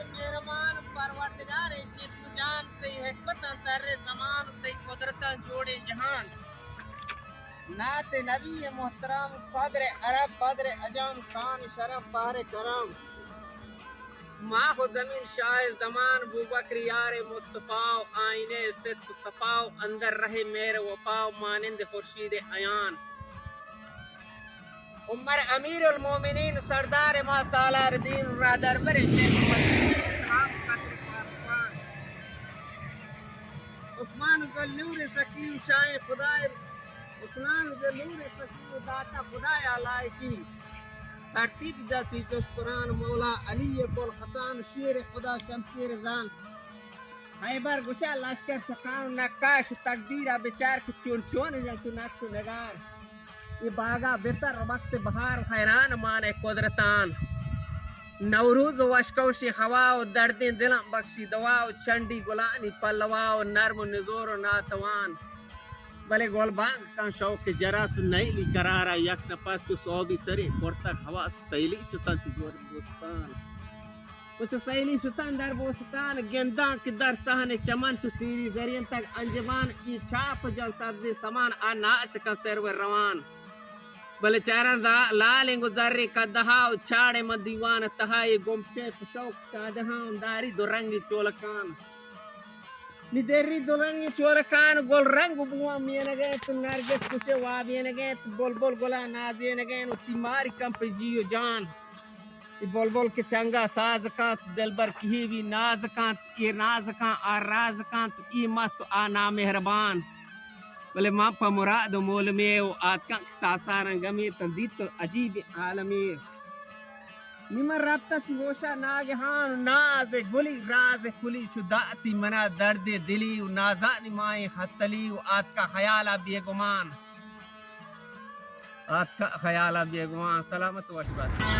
مہربان پروردگار، جسم جان تئی حکمتاں تر زمان، تئی قدرتاں جوڑے جہان۔ نعت نبی محترم، صدر عرب بدر عجم، شان شرف بحر کرم، ماہ و زمین شاہ زمان، بوبکر یار مصطفیٰ و آئینہ صدق و صفا و اندر رہ مہر وفا و مانند خورشید عیان۔ عمر امیر المومنین، سردار ما سالار دین، راہ دربر شیخ مدین، اسلام قدر پاسبان۔ عثمان ذوالنور سخی و شاہ خدائے، عثمان ذوالنور سخی و داتا خدایا لائقی۔ ترتیب داتی جس قرآن مولا علی بل حسان، شیر خدا شمشیر زان۔ خیبر گشا لشکر شکان، نقاش تقدیرا بچار کہ چون چون جنت نقش و نگار۔ اے باغا بتر وقت بہار، حیران مانے قدرتان۔ نوروز و وشکوشی ہوا و دردیں دلاں بخشی دوا و چنڈی گلانی پلوا و نرم و نزور و ناتوان۔ بلے گل بانگ کن شوق جرس و نیلی قرارا، یک نفس چو سوبی سرے کرتگ ہوا، سیلی شتن چو دور بستان۔ و چو سیلی شتن در بوستان، گنداں کہ در صحن چمن چو سیری زرینتگ انجمان، ای چاپ جل سبزی سمان، آ ناچ کن سرو روان۔ بلے چاران زا-، لالیں گو زریں قدہا و چاڑے من دیوان تہا، اے گمشے پہ شوق شادہاں داری دو رنگی چولکان۔ نی دری دو رنگی چولکان، گل رنگ بوان مینگے تو نرگس کشے وابینگے تو بلبل گلا نازینگے و تی ماری کم پہ جی و جان۔ اے بلبل کہ چنگا ساز کانت، دلبر کہی بی ناز کانت، اے ناز کان، آ راز کانت، اے مست، آ نامہربان۔ بلے من پہ مراد و مولمے و آتکاں کہ ساساراں گمے تن دیت عجیب عالمے۔ نی من رپتاں چی ہوشا ناگہان، ناز گلی راز کلی چو داتی منا درد دلی و نازانی مائیں ہتلی و آتکا خیالا بے گمان۔ آتکا خیالا بیگواں۔ سلامت وش بات۔